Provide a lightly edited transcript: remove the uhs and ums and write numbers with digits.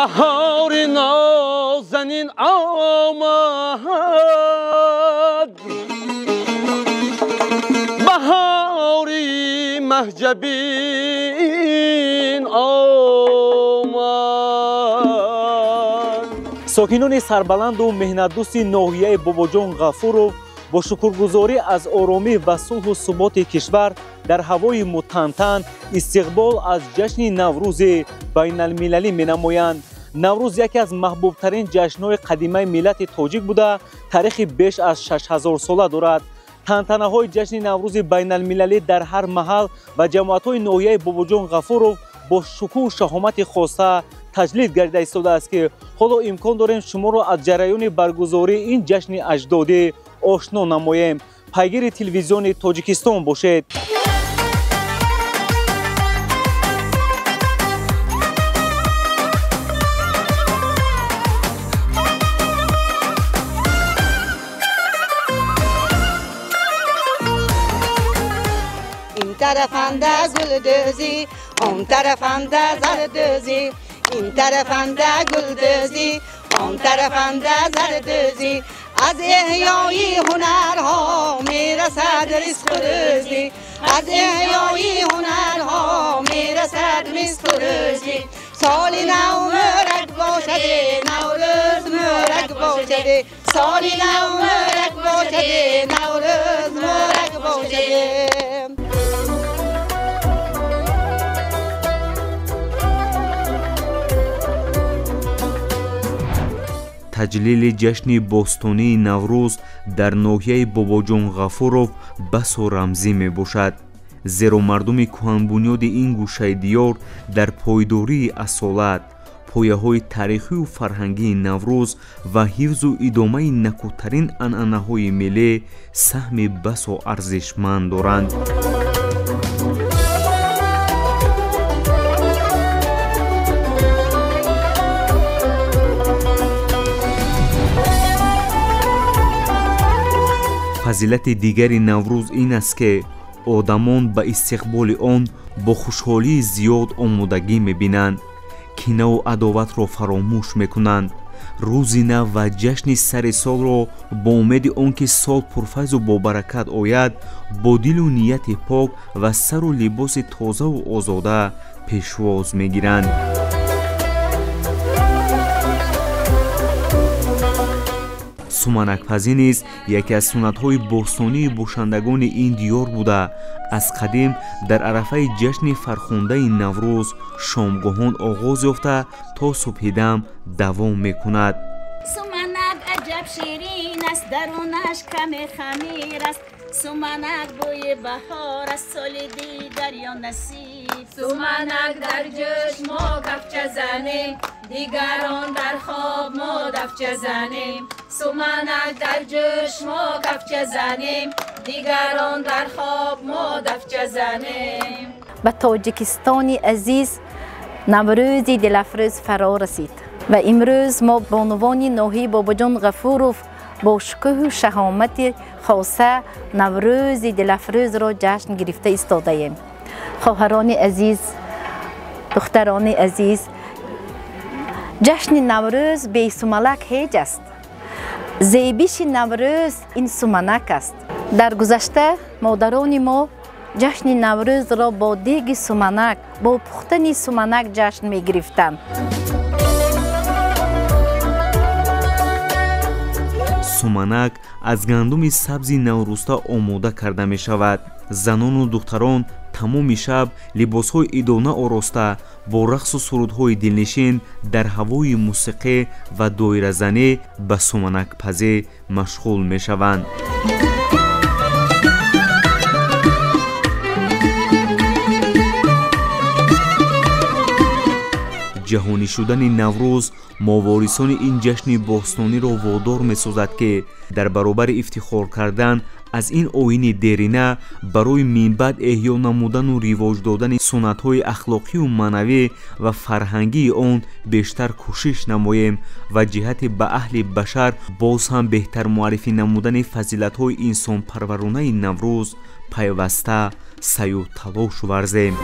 Баҳори нозанин омад, баҳори маҳҷабин омад. Сокинони сарбаланду меҳнатдӯсти ноҳияи Бобоҷон Ғафуров бо шукргузорӣ аз оромӣ ва сулҳу суботи кишвар дар ҳавои мутантан истиқбол аз ҷашни Наврӯзи байналмилалӣ менамоянд. Наврӯз яке аз маҳбубтарин ҷашнҳои қадимаи миллати тоҷик буда, таърихи беш аз 6000 сола дорад. Тантанаҳои ҷашни Наврӯзи байналмилалӣ дар ҳар маҳал ва ҷамоатҳои ноҳияи Бобоҷон Ғафуров бо шукӯҳу шаҳомати хоса таҷлил гардида истодааст, ки ҳоло имкон дорем шуморо аз ҷараёни баргузории ин ҷашни аҷдодӣ ошно намоем. Пайгири телевизиони Тоҷикистон бошед. Ин тарафанда гулдӯзӣ, он тарафанда зардӯзӣ. Ин тарафанда гулдӯзӣ, он тарафанда зардӯзӣ. Аз эҳёи ҳунарҳо мерасад ризқу рӯзӣ. Аз эҳёи ҳунарҳо мерасад ризқу рӯзӣ. Соли нав муборак бошад, Наврӯз муборак бошад. Соли нав муборак бошад, Наврӯз муборак бошад. Таҷлили ҷашни бостонии Наврӯз дар ноҳияи Бобоҷон Ғафуров басо рамзӣ мебошад, зеро мардуми кӯҳанбунёди ин гӯшаи диёр дар пойдории асолат, пояҳои таърихию фарҳангии Наврӯз ва ҳифзу идомаи накӯтарин анъанаҳои миллӣ саҳми басо арзишманд доранд. Фазилати дигари Наврӯз ин аст, ки одамон ба истиқболи он бо хушҳолии зиёд омодагӣ мебинанд, кинаву адоватро фаромӯш мекунанд. Рӯзи нав ва ҷашни сари солро бо умеди он ки сол пурфайзу бобаракат ояд, бо дилу нияти пок ва сару либоси тозаву озода пешвоз мегиранд. Суманакпазӣ низ яке аз суннатҳои бостонии бошандагони ин диёр буда, аз қадим дар арафаи ҷашни фархундаи Наврӯз шомгоҳон оғоз ёфта то субҳидам давом мекунад. Суманак аҷаб ширин аст, дарунаш каме хамир аст. Суманак бӯи баҳор аст, соли дигар ё насиб. Суманак дар ҷӯш мо кафча занем, дигарон дар хоб мо дафча занем. Суманак дар ҷӯш мо кафча занем, дигарон дар хоб мо дафча занем. Ба Тоҷикистони азиз Наврӯзи дилафрӯз фаро расид ва имрӯз мо бонувони ноҳияи Бобоҷон Ғафуров бо шукӯҳу шаҳомати хоса Наврӯзи дилафрӯзро ҷашн гирифта истодаем. Хоҳарони азиз, духтарони азиз, ҷашни Наврӯз бесумалак ҳеҷ аст. Зебиши Наврӯз ин суманак аст. Дар гузашта модарони мо ҷашни Наврӯзро бо деги суманак, бо пухтани суманак ҷашн мегирифтанд. Суманак аз гандуми сабзи наврӯста омода карда мешавад. Занону духтарон тамоми шаб либосҳои идона ороста бо рақсу сурудҳои дилнишин дар ҳавои мусиқӣ ва доиразанӣ ба суманакпазӣ машғул мешаванд. Ҷаҳонӣ шудани Наврӯз моворисони ин ҷашни бостониро водор месозад, ки дар баробари ифтихор кардан аз ин оини дерина барои минбаъд эҳё намудану ривоҷ додани суннатҳои ахлоқию маънавӣ ва фарҳангии он бештар кӯшиш намоем ва ҷиҳати ба аҳли башар боз ҳам беҳтар муаррифӣ намудани фазилатҳои инсонпарваронаи Наврӯз пайваста саъю талош варзем.